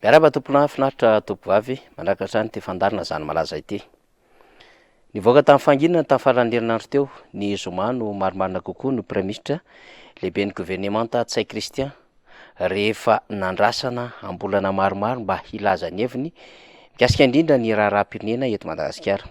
Miarahaba tompolahy finaritra tompovavy manaraka hatrany ity fandaharana zany malaza ity. Nivoaka tamin'ny fahanginana tamin'ny faran'ny herinandro teo ny zoma no marimarina kokoa ny praiminisitra lehiben'ny governemanta Ntsay Christian rehefa nandrasana am-bolana maromaro mba hilaza ny heviny mikasika indrindra ny raharaham-pirenena eto Madagasikara.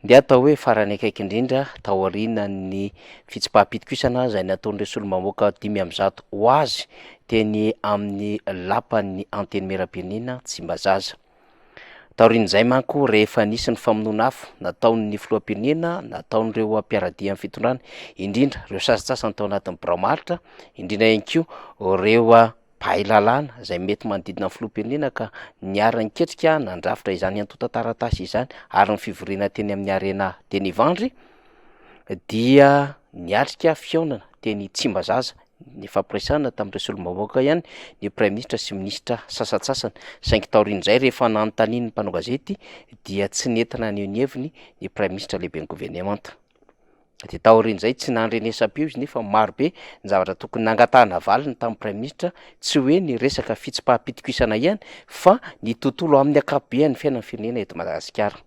Ndeha atao hoe farany akaiky indrindra taorianan'ny fitsipaham-pitokisana izay nataon'ireo solombavambahoaka 105 ho azy teny amin'ny lapan'ny Antenimierampirenena Tsimbazaza. Taorian'izay manko rehefa nisy ny famonoana afo nataon'ny filoham-pirenena, nataon'ireo mpiara-dia amin'ny fitondrana, indrindra ireo sasantsasany tao anatin'ny birao maharitra, indrindra ihany koa ireo mpahay lalàna izay mety manodidina ny filoham-pirenena ka niara-niketrika nandrafitra izany antontan-taratasy izany ary ny fivoriana teny amin'ny Arena teny Ivandry dia niatrika fihaonana teny Tsimbazaza nifampiresahana tamin'ireo solombavambahoaka ihany ny praiminisitra sy minisitra sasantsasany saingy taorian'izay rehefa nanontanian'ny mpanao gazety dia tsy nety naneho ny heviny ny praiminisitra lehiben'ny governemanta. Dia taorian'izay tsy nandrenesam-peo izy nefa maro be ny zavatra tokony nangatahana valiny tamin'ny praiminisitra, tsy hoe ny resaka fitsipaham-pitokisana ihany fa ny tontolo amin'ny ankapobean'ny fiainan'ny firenena eto Madagasikara.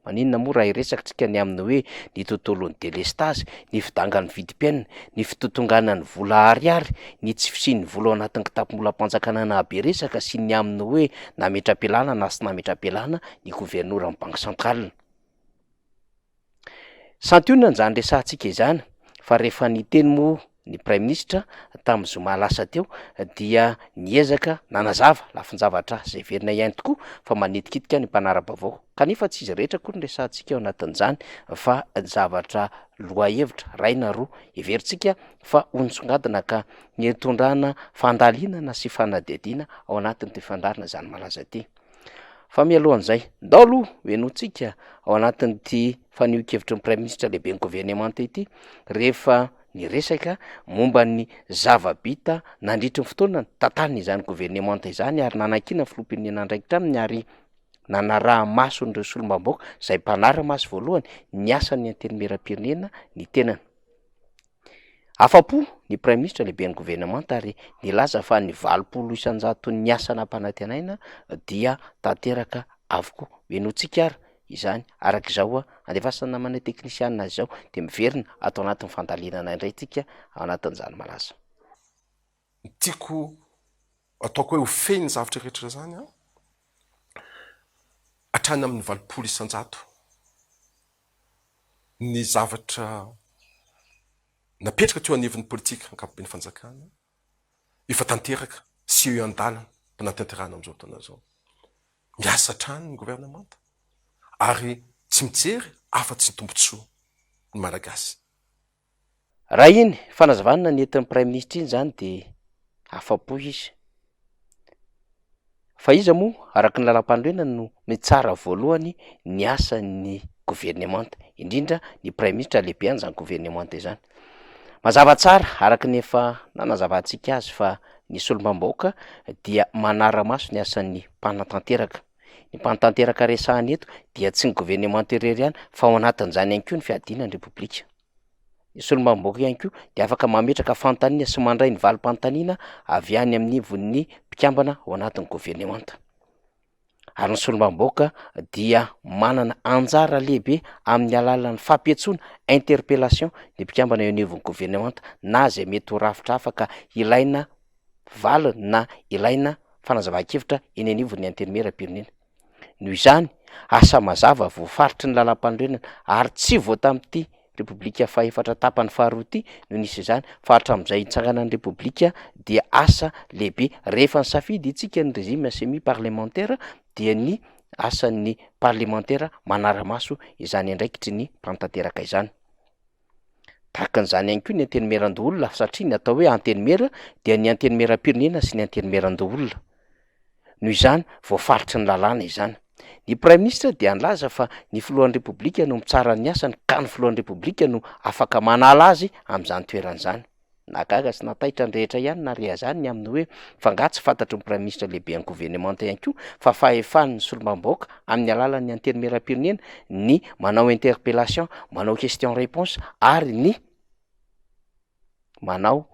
Maninona moa raha hiresaka tsika ny amin'ny hoe ny tontolon'ny delestazy, ny fidangan'ny vidim-piainana, ny fitotonganan'ny vola ariary, ny tsy fisian'ny vola ao anatin'ny kitapom-bolam-panjakana nahabe resaka sy ny amin'ny hoe nametra-pialana na tsy nametra-pialana ny governoran'ny banque centrale. Santionany izany resahantsika izany fa rehefa niteny moa ny praiminisitra tamin'ny zoma lasa teo dia niezaka nanazava lafin-javatra izay heverina ihany tokoa fa manitikitika ny mpanara-baovao kanefa tsy izy rehetra akory no resahantsika ao anatin'izany fa zavatra lohahevitra iray na roa heverintsika fa ho nisongadina ka nitondrana fandalinana sy fanadihadiana ao anatin'ity fandaharana izany malaza ity. Fa mialohan'izay, ndao aloha ho henointsika ao anatin'ity fanehoan-kevitry ny Praiminisitra lehiben'ny governemanta ity rehefa niresaka momba ny zava-bita nandritry ny fotoana nitantanany izany governemanta izany ary nanakiana ny filoham-pirenena andraikitra aminy ary nanaraha-maso an'ireo solombavambahoaka izay mpanara-maso voalohany ny asan'ny Antenimierampirenena ny tenany. Afa-po ny Praiminisitra lehiben'ny governemanta ary nilaza fa ny 80 isan-jaton'ny asa nampanantenaina dia tanteraka avokoa. Henointsika ary izany araka izao andefasan'ny namana teknisianina azy izao dia miverina ato anatin'ny fandalinana indray isika ao anatin'izany malaza. Ny tiako ataoko hoe ho fehiny ny zavatra rehetra izany an, hatrany amin'ny 80%. Ny zavatra napetraka teo anivon'ny politika ankapoben'ny fanjakana efa tanteraka sy eo an-dalana hanatanterahana amin'izao fotoana izao. Miasa hatrany ny governemanta ary tsy mijery afa-tsy ny tombontsoa ny Malagasy. Raha iny fanazavana nentin'ny praiminisitra iny izany dia afa-po izy. Fa iza moa araka ny lalàmpanorenana no mitsara voalohany ny asan'ny governemanta, indrindra ny praiminisitra lehibe an'izany governemanta izany. Mazava tsara araka ny efa nanazavantsika azy fa ny solombavambahoaka dia manara-maso ny asan'ny mpanatanteraka. Ny mpanatanteraka resahana eto dia tsy ny governemanta irery ihany fa ao anatin'izany ihany koa ny fiadiana ny repoblika. Ny solombavambahoaka ihany koa dia afaka mametraka fanontaniana sy mandray ny valim-panontaniana avy any amin'ny ivon'ny mpikambana ao anatin'ny governemanta. Ary ny solombavambahoaka dia manana anjara lehibe amin'ny alalan'ny fampiantsoana, interpellation, ny mpikambana eo anivon'ny governemanta na izay mety ho rafitra hafa ka ilaina valiny na ilaina fanazavan-kevitra eny anivon'ny antenimierampirenena. Noho izany, asa mazava voafaritry ny lalàmpanorenana ary tsy vao tamin'ity Repoblika fahefatra tapany faharoa ity no nisy izany fa hatramin'izay nitsanganan'ny Repoblika dia asa lehibe. Rehefa nisafidy isika ny régime semi parlementaire dia ny asan'ny parlemantera manara-maso izany andraikitry ny mpanatanteraka izany. Tahaka an'izany ihany koa ny antenimierandoholona satria ny atao hoe antenimiera dia ny antenimieram-pirenena sy ny antenimierandoholona. Noho izany, voafaritry ny lalàna izany. Ny praiminisitra dia nilaza fa ny filohan'ny Repoblika no mitsara ny asany ka ny filohan'ny Repoblika no afaka manala azy amin'izany toerana izany. Nahagaga sy nahataitra ny rehetra ihany nahare izany ny amin'ny hoe fa angaha tsy fantatry ny praiminisitra lehiben'ny governemanta ihany koa fa fahefan'ny solombavambahoaka amin'ny alalan'ny antenimierampirenena ny manao interpellation, manao question réponse ary ny manao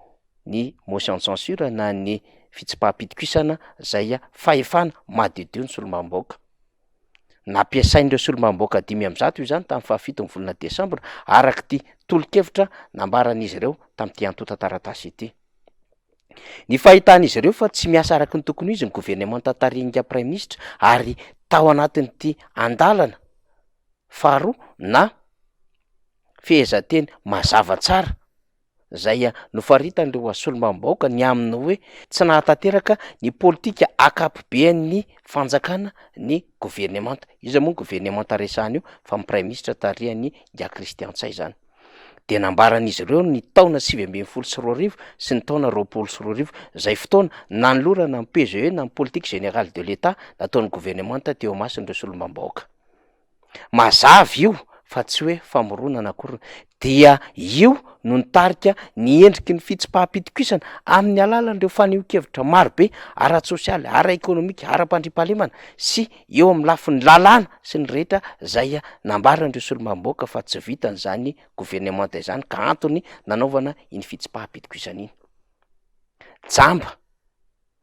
ny motion de censure na ny fitsipaham-pitokisana izay fahefana madiodio ny solombavambahoaka. Nampiasain'ireo solombavambahoaka 105 io izany tamin'ny fahafiton'ny volana desambra, araka ity tolo-kevitra nambaran'izy ireo tamin'ity antontan-taratasy ity. Ny fahitan'izy ireo fa tsy miasa araka ny tokony ho izy ny governemanta tarihin'ingahy praiminisitra ary tao anatin'ity andalana faharoa na fehezanteny mazava tsara izay nofaritan'ireo solombavambahoaka ny amin'ny hoe tsy nahatanteraka ny politika ankapoben'ny fanjakana ny governemanta. Iza moa ny governemanta resahana io fa ny praiminisitra tarihan'i Ingahy Christian Ntsay izany. Dia nambaran'izy ireo ny taona 2019 sy ny taona 2020 izay fotoana nanolorana ny PGE na ny politique générale de l'Etat nataon'ny governemanta teo imason'ireo solombavambahoaka. Mazava io fa tsy hoe famoronana akory dia io no nitarika ny endriky ny fitsipaham-pitokisana amin'ny alalan'ireo fanehoan-kevitra marobe ara-tsosialy, ara-ekonomika, ara-pandriampahalemana sy eo amin'ny lafiny lalàna sy ny rehetra izay nambaran'ireo solombavambahoaka fa tsy vitan'izany governemanta izany ka antony nanaovana iny fitsipaham-pitokisana iny. Jamba.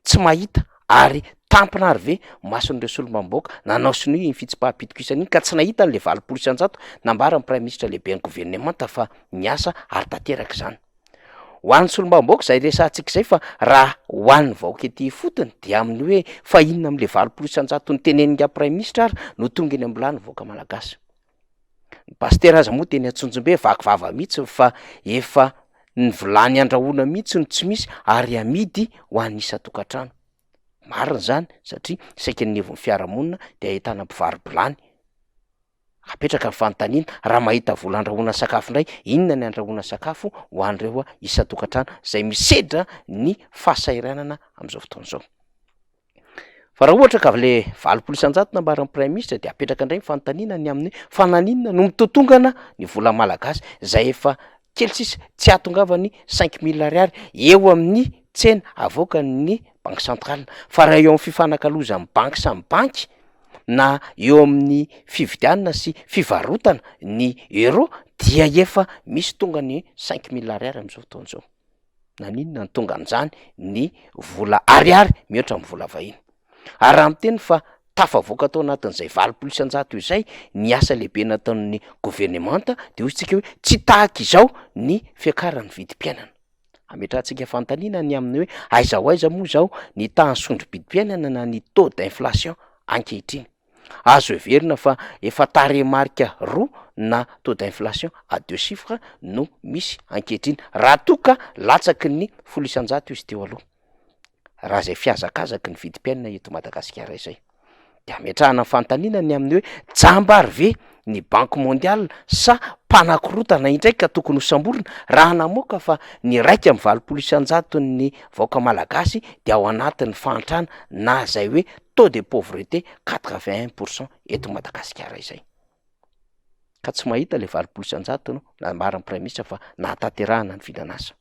tsy mahita ary tampina ary ve mason'ireo solombavambahoaka nanao sonia iny fitsipaham-pitokisana iny ka tsy nahita an'ilay 80% nambaran'ny praiminisitra lehiben'ny governemanta fa niasa ary tanteraka izany. Ho an'ny solombavambahoaka izay resahantsika izay fa raha ho an'ny vahoaka ety ifotony dia amin'ny hoe fa inona amin'ilay 80% notenenin'ingahy praiminisitra ary no tonga eny am-bilany vahoaka malagasy. Ny pasitera aza moa teny Antsonjombe vaky vava mihitsy fa efa ny vilany andrahoana mihitsy no tsy misy ary amidy ho an'ny isan-tokantrano. Marina izany satria saika ny anivon'ny fiarahamonina dia ahitana mpivaro-bilany. Apetraka ny fanontaniana, raha mahita vola andrahoana sakafo indray, inona ny andrahoana sakafo ho an'ireo isan-tokantrano izay misedra ny fahasahiranana amin'izao fotoana izao? Fa raha ohatra ka le 80% nambaran'ny praiminisitra de apetraka indray ny fanontaniana ny amin'ny hoe fa naninona no mitotongana ny vola malagasy izay efa kely sisa tsy ahatongavany cinq mille ariary eo amin'ny tsena avoakan'ny banque centrale, fa raha eo amin'ny fifanakalozan'ny banky samy banky na eo amin'ny fividianana sy fivarotana ny euro dia efa misy tonga ny cinq mille ariary amin'izao fotoana izao. Naninona no tonga amin'izany ny vola ariary mihoatra amin'ny vola vahiny? Ary raha miteny fa tafavoaka tao anatin'izay 80% izay ny asa lehibe nataon'ny governemanta dia hoy isika hoe tsy tahaka izao ny fiakaran'ny vidim-piainana. Ametrahantsika fanontaniana ny amin'ny hoe aiza ho aiza moa izao ny tahan'ny sondro-bidim-piainana na ny taux d'inflation ankehitriny? Azo heverina fa efa tarehimarika roa na taux d'inflation à deux chiffres no misy ankehitriny raha toa ka latsaky ny 10% izy teo aloha. Raha izay fihazakazaky ny vidim-piainana eto Madagasikara izay. Dia ametrahana ny fanontaniana ny amin'ny hoe jamba ary ve ny banque mondiale sa mpanakorotana indray ka tokony ho samborina raha namoaka fa ny 81%-n'ny vahoaka malagasy dia ao anatin'ny fahantrana na izay hoe taux de pauvreté 81% eto Madagasikara izay. Ka tsy mahita le 80% no nambaran'ny praiminisitra fa nahatanterahana ny vinan'asa.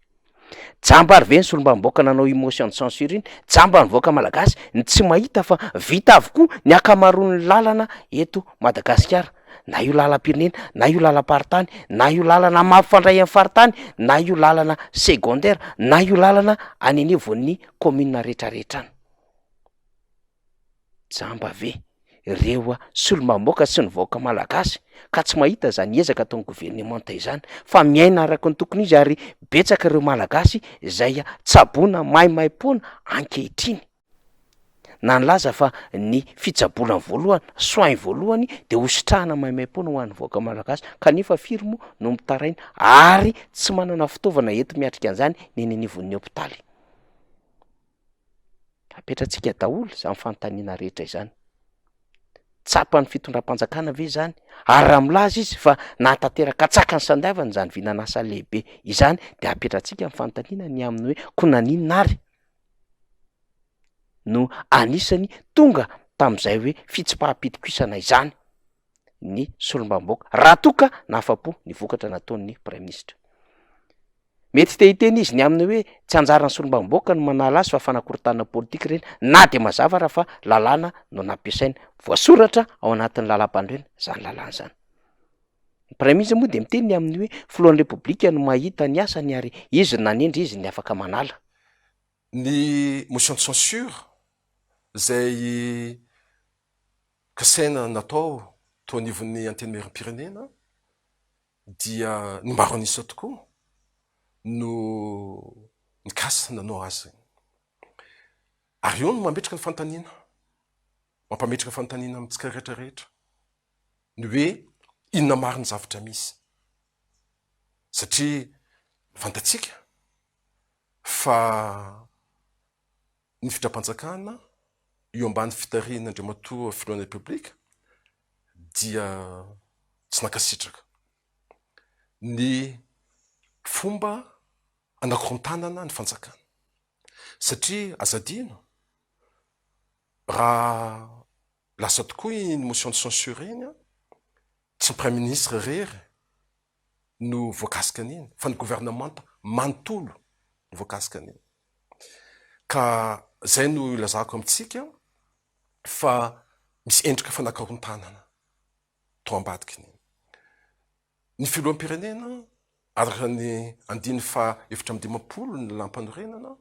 Jamba ary ve ny solombavambahoaka nanao io motion de censure iny? Jamba ny vahoaka malagasy ny tsy mahita fa vita avokoa ny ankamaroan'ny lalana eto Madagasikara, na io lalam-pirenena, na io lalam-paritany, na io lalana mampifandray amin'ny faritany, na io lalana secondaire, na io lalana any anivon'ny commune rehetrarehetra any. Jamba ve ireo solombavambahoaka sy ny vahoaka malagasy ka tsy mahita izany ezaka ataon'ny governemanta izany fa miaina araka ny tokony izy ary betsaka ireo malagasy izay tsaboina maimaimpoana ankehitriny. Na nilaza fa ny fitsaboana voalohany, soins voalohany dia ho sitrahana maimaimpoana ho an'ny vahoaka malagasy kanefa firy moa no mitaraina ary tsy manana fitaovana enti-miatrika an'izany ny eny anivon'ny hopitaly. Apetratsika daholo izany fanontaniana rehetra izany. Tsapan'ny fitondram-panjakana ve izany? Ary raha milaza izy fa nahatanteraka antsakany sy andavany izany vinan'asa lehibe izany dia apetratsika ny fanontaniana ny amin'ny hoe koa naninona ary no anisany tonga tamin'izay hoe fitsipaham-pitokisana izany ny solombavambahoaka raha toa ka nahafa-po ny vokatra nataon'ny praiminisitra. Mety te hiteny izy ny amin'ny hoe tsy anjaran'ny solombavambahoaka ny manala azy fa fanakorontanana politika ireny na dia mazava ara fa lalàna no nampiasaina. Voasoratra ao anatin'ny lalàmpanorenana izany lalàna izany. Ny praiminisitra moa dia miteny ny amin'ny hoe filohan'ny repoblika no mahita ny asany ary izy no nanendry izy ny afaka manala. Ny motion de censure izay kasaina natao teo anivon'ny Antenimierampirenena dia ny maro an'isa tokoa no nikasa nanao azy. Ary eo no mametraka ny fanontaniana, mampametraka fanontaniana amintsika rehetra rehetra ny hoe inona marina ny zavatra misy? Satria fantatsika fa ny fitondram-panjakana eo ambany fitarihan'Andriamatoa Filohan'ny Repoblika dia tsy nankasitraka ny fomba anakorontanana ny fanjakana satria aza adino raha lasa tokoa iny motion de censure iny an, tsy ny praiminisitra irery no voakasika an'iny fa ny governemanta manontolo no voakasika an'iny. Ka zay no ilazako amintsika fa misy endrika fanakarontanana tao ambadiky ny ny filoham-pirenena araka ny andininy faha 54 ny lalàmpanorenana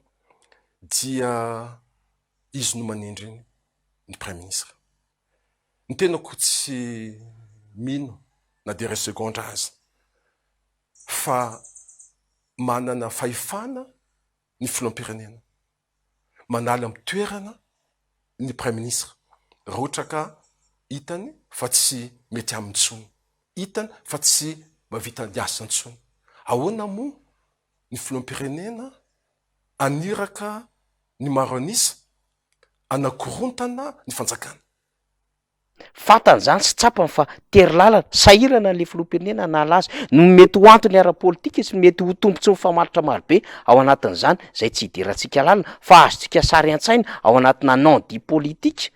dia izy no manendry ny praiminisitra. Ny tenako tsy mino na dia iray segondra aza fa manana fahefana ny filoham-pirenena manala amin'ny toerana ny praiminisitra raha ohatra ka hitany fa tsy mety aminy intsony, hitany fa tsy mahavita ny asa intsony. Ahoana moa ny filoham-pirenena haniraka ny maro an'isa hanakorontana ny fanjakana? Fantany izany sy tsapany fa tery lalana, sahirana ilay filoham-pirenena hanala azy noho ny mety ho antony ara-politika sy ny mety ho tombontsoa mifamatotra marobe ao anatin'izany izay tsy hidirantsika lalina fa azontsika sary an-tsaina ao anatina non-dit politique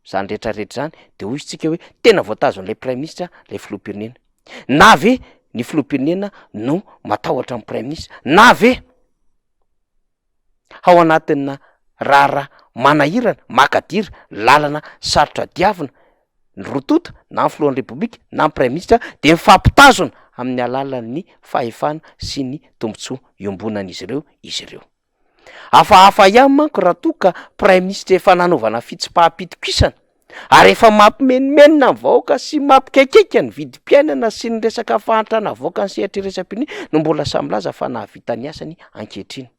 izany rehetra rehetra izany dia hoy isika hoe tena voatazon'ilay praiminisitra ilay filoham-pirenena na ve ny filoham-pirenena no matahotra ny praiminisitra na ve ao anatina raharaha manahirana, makadiry, lalana sarotra diavina, ny roa tonta na ny filohan'ny repoblika na ny praiminisitra dia mifampitazona amin'ny alalan'ny fahefana sy ny tombontsoa iombonan'izy ireo izy ireo. Hafahafa ihany manko raha toa ka praiminisitra efa nanaovana fitsipaham-pitokisana Ary efa mampimenomenona ny vahoaka sy mampikaikaika ny vidim-piainana sy ny resaka fahantrana avoakan'ny sehatra iraisam-pirenena no mbola samy milaza fa nahavita ny asany ankehitriny.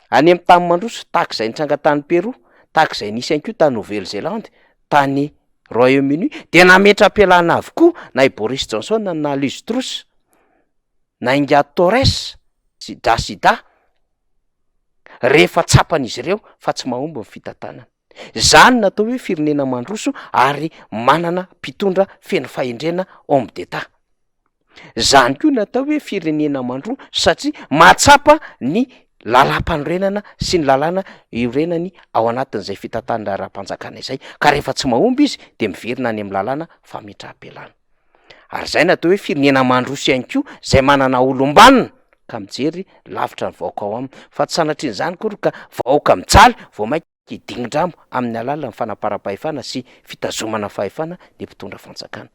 Any amin'ny tany mandroso, tahaka izay nitranga tany Pérou, tahaka izay nisy ihany koa tany Nouvelle-Zélande, tany Royaume-Uni, dia nametra-pialana avokoa na i Boris Johnson na Liz Truss, na Ingahy Torres sy Jacinda, rehefa tsapan'izy ireo fa tsy mahomby ny fitantanana. Izany no atao hoe firenena mandroso ary manana mpitondra feno fahendrena homme d'Etat. Izany koa no atao hoe firenena mandroa satria mahatsapa ny lalàmpanorenana sy ny lalàna iorenany ao anatin'izay fitantan'ny raharaham-panjakana izay ka rehefa tsy mahomby izy de miverina any amin'ny lalàna fametraham-pialana. Ary izay no atao hoe firenena mandroso ihany koa izay manana olom-banona ka mijery lavitra ny vahoaka ao aminy fa tsy sanatrian'izany akory ka vahoaka mijaly vao mainka hidingin-drambo amin'ny alalan'ny fanaparam-pahefana sy fitazomana fahefana ny mpitondra fanjakana.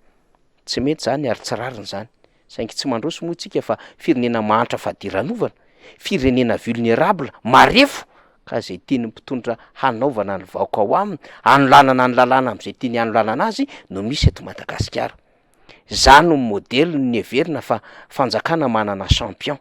Tsy mety izany ary tsy rariny izany. Saingy tsy mandroso moa isika fa firenena mahantra fadiranovana, firenena vulnerable, marefo, ka izay tian'ny mpitondra hanaovana ny vahoaka ao aminy, hanolanana ny lalàna amin'izay tiany hanolanana azy no misy eto Madagasikara. Izany no modely noheverina fa fanjakana manana champion.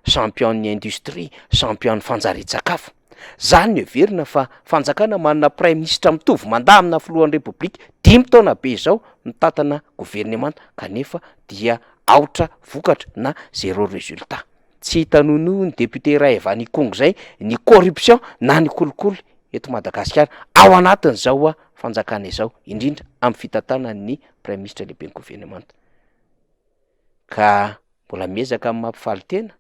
Champion ny industrie, champion ny fanjarian-tsakafo. Zany no heverina fa fanjakana manana praiminisitra mitovy mandat amina filohan'ny repoblika dimy taona be izao mitantana governemanta kanefa dia aotra vokatra na zéro résultat. Tsy hita nonoa ny député iray avy any Ikongo zay ny corruption na ny kolikoly eto Madagasikara ao anatin'izao fanjakana izao indrindra amin'ny fitantanan'ny praiminisitra lehiben'ny governemanta. Ka mbola miezaka ny mampifaly tena,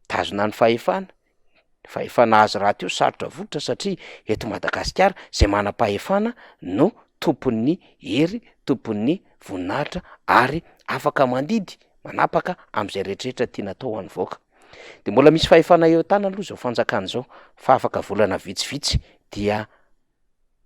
mitazona ny fahefana, ny fahefana azo rahateo sarotra avotra satria eto Madagasikara zay manam-pahefana no tompon'ny hery, tompon'ny voninahitra ary afaka mandidy, manapaka am'zay rehetrarehetra tiana atao ho an'ny vahoaka. De mbola misy fahefana eo an-tanana aloha zao fanjakana zao fa afaka volana vitsivitsy dia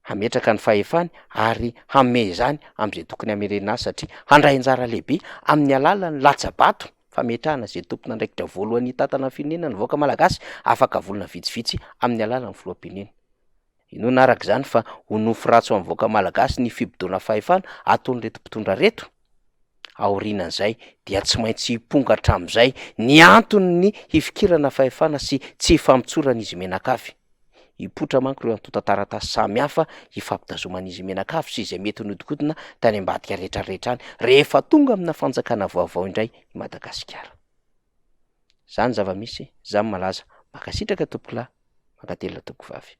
hametraka ny fahefany ary hanome izany amin'izay tokony hamerena azy satria handray anjara lehibe amin'ny alalan'ny latsa-bato. fametrahana izay tompon'andraikitra voalohany hitantana ny firenena ny vahoaka malagasy afaka volana vitsivitsy amin'ny alalan'ny filoham-pirenena. Inoana araka izany fa ho nofy ratsy ho an'ny vahoaka malagasy ny fibodoana fahefana ataon'ireto mpitondra ireto. Aorianan'izay dia tsy maintsy hiponga hatramin'izay ny anton'ny hifikirana fahefana sy tsy hifamotsoran'izy mianakavy. Hipoitra manko ireo antontan-taratasy samihafa hifampitazoman'izy mianakavy sy izay mety ho nihodikodina tany ambadika rehetrarehetra any rehefa tonga amina fanjakana vaovao indray i Madagasikara. Zany zava-misy, zany malaza. Mankasitraka tompokolahy, mankatelina tompokovavy.